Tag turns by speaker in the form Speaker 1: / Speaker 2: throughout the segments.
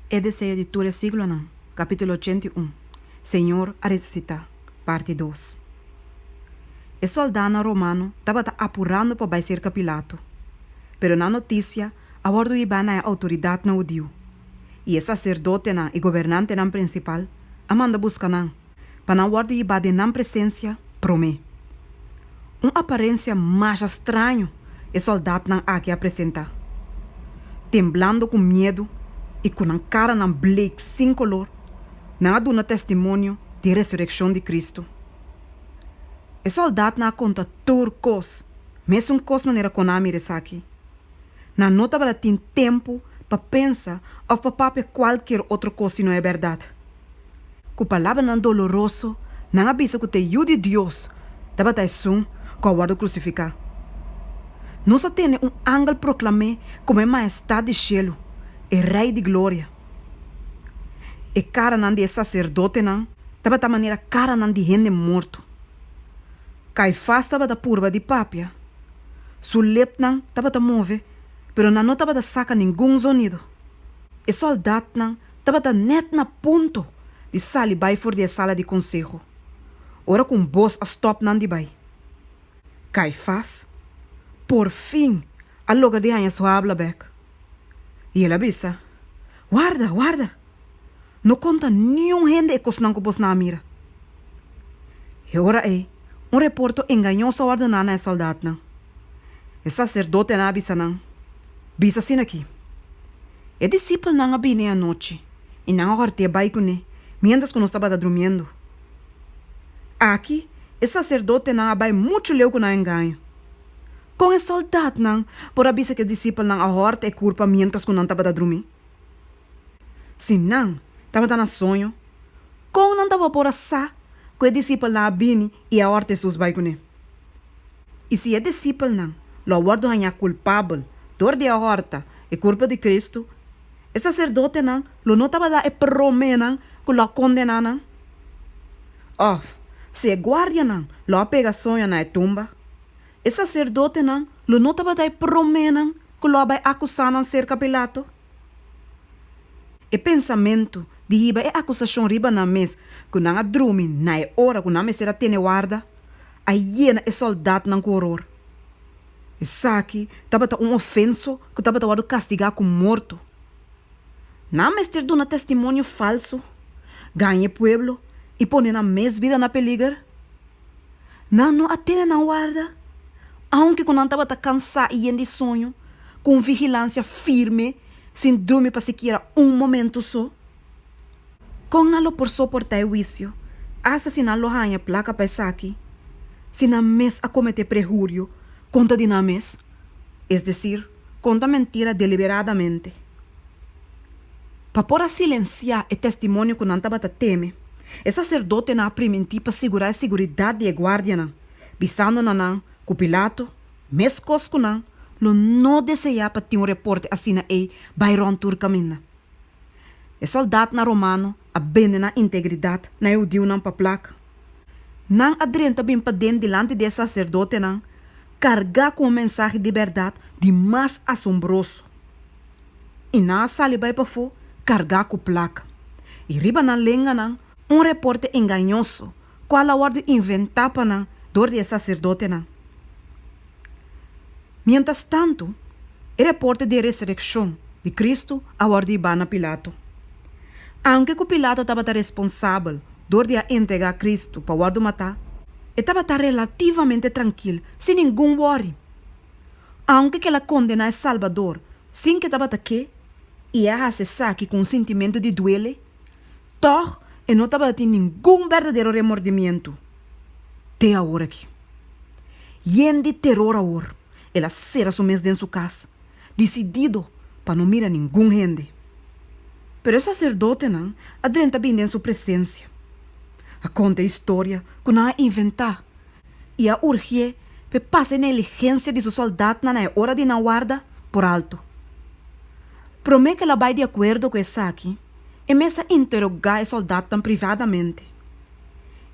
Speaker 1: E Deseo di Tur e Siglonan, Kapítulo 81, Señor a Resusitá, Parti dos. E sòldánan romano tabata apurando pa bai serka Pilato, pero nan notisia a wòrdu hibá na e outoridatnan hudiu, i e saserdotenan i gobernantenan prinsipal a manda buska nan, pa nan wòrdu hibá den nan presensia promé. Un aparensia masha straño e sòldatnan aki a presentá. Temblando ku miedu i ku nan karanan bleek sin kolor, nan a duna testimonio di e resurekshon di Kristu. E sòldatnan a konta tur kos, mesun kos manera kon nan a mira esaki. Nan no tabata tin tempu pa pensa òf pa papia kualkier otro kos sino e bèrdat. Ku palabranan doloroso nan a bisa ku ta e Yu di Dios tabata esun ku a wòrdu krusifiká. Nos a tende un angel proklam'é komo e Mahestat di shelu, e Rei di gloria. E karanan di e saserdotenan tabata manera karanan di hende morto. Kaifas tabata purba di papia. Su lepnan tabata move, pero nan no tabata saka ningun zonido. E sòldatnan tabata nèt na punto di sali bai for di e sala di konseho, ora ku un bos a stòp nan di bai. Kaifas, por fin, a logra di haña su habla bèk, i el a bisa, Warda, warda! No konta niun hende e kosnan ku bosnan a mira. E ora ei, un reporto engañoso a wòrdu duna na e sòldatnan. E saserdotenan a bisa nan, Bisa asin'akí, E disipelnan a bini e anochi i nan a hòrt'é bai kuné miéntras ku nos tabata drumiendo. Aki e saserdotenan a bai muchu leu ku nan engaño. Kon e sòldatnan por a bisa ku e disipelnan a hòrta e kurpa miéntras ku nan tabata drumí? Si nan tabata na soño, kon nan tabata por a sa ku e disipelnan a bini i a hòrta Hesus bai kuné? I si e disipelnan lo a wòrdu hañá kulpabel dor di a hòrta e kurpa di Kristu, e saserdotenan lo no tabata e proménan ku lo a kondená nan? Òf, si e guardianan lo a pega soño na e tumba, e saserdotenan lo no tabata e proménan ku lo a bai akusá nan serka Pilato? E pensamentu di hiba e akusashon riba nan mes ku nan a drumi na e ora ku nan mester a tene warda, a yena e sòldatnan ku horor. Esaki tabata un ofenso ku tabata wòrdu kastigá ku morto. Nan mester duna testimonio falsu, gaña e pueblo i pone nan mes bida na peliger? Nan no a tene nan warda, aunke ku nan tabata kansá i yen di soño, ku un vigilansia firme, sin drumi pa sikiera un momentu so. Kon nan lo por soportá e huisio, asta si nan lo haña plaka pa esaki, si nan mes a kometé prehurio kontra di nan mes, es desir, konta mentira deliberadamente? Pa por a silensiá e testimonio ku nan tabata teme, e saserdotenan a primintí pa sigurá e siguridat di e guardianan, bisando na nan ku Pilato, meskos ku nan, lo no deseá pa tin un reporte asina ei bai rònt tur kaminda. E sòldatnan romano a bende nan integridat na e hudiunan pa plaka. Nan a drenta bin paden dilanti di e saserdotenan, kargá ku un mensahe di bèrdat di mas asombroso. I nan a sali bai pafó kargá ku plaka, i riba nan lenganan un reporte engañoso kual a wòrdu inventá pa nan dor di e saserdotenan. Miéntras tantu, e reporte di e resurekshon di Kristu a wòrdu hibá na Pilato. Aunke ku Pilato tabata responsabel dor di a entregá Kristu pa wòrdu matá, e tabata relativamente trankil, sin ningun wòri. Aunke ku el a kondená e Salbador sin ku e tabata ke, i e a hasi esaki ku un sintimentu di duele, tòg e no tabatin ningun berdadero remordimientu te awor aki. Yen di teror awor, el a sera su mes den su kas, disidido pa no mira ningun hende. Pero e saserdotenan a drenta bin den su presensia, a konta e historia ku nan a inventá i a urgié p'e pasa e negligensia di su sòldatnan na e ora di nan warda por alto. Promé ku el a bai di akuerdo ku esaki, e mes a interogá e sòldatnan privadamente.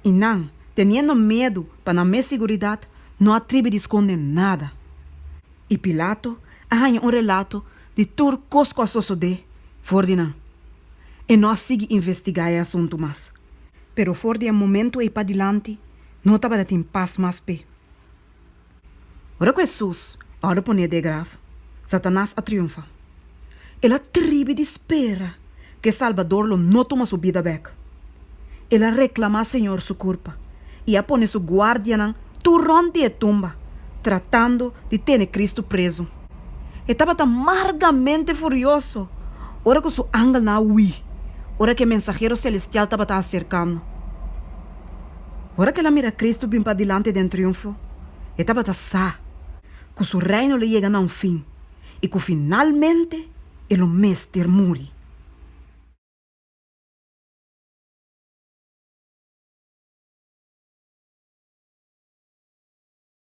Speaker 1: I nan, teniendo miedu pa nan mes siguridat, no a tribi di skonde nada. I Pilato a haña un relato di tur kos ku a sosodé for di nan. E no a sigui investigá e asuntu mas, pero for di e momentu ei padilanti no tabatin pas mas p'e. Ora ku Hesus a wòrdu poné den e graf, Satanas a triunfá. El a tribi di spera ku e Salbador lo no tuma su bida bèk. El a reklamá Señor su kurpa i a pone su guardianan tur rònt di e tumba, tratando di tene Kristu prezu. E tabata margamente furioso ora ku su angelnan a hui ora ku e mensahero selestial tabata aserkando. Ora ku el a mira Kristu bin padilanti den triunfo, e tabata sa ku su reino lo yega na un fin i ku finalmente e lo mester muri.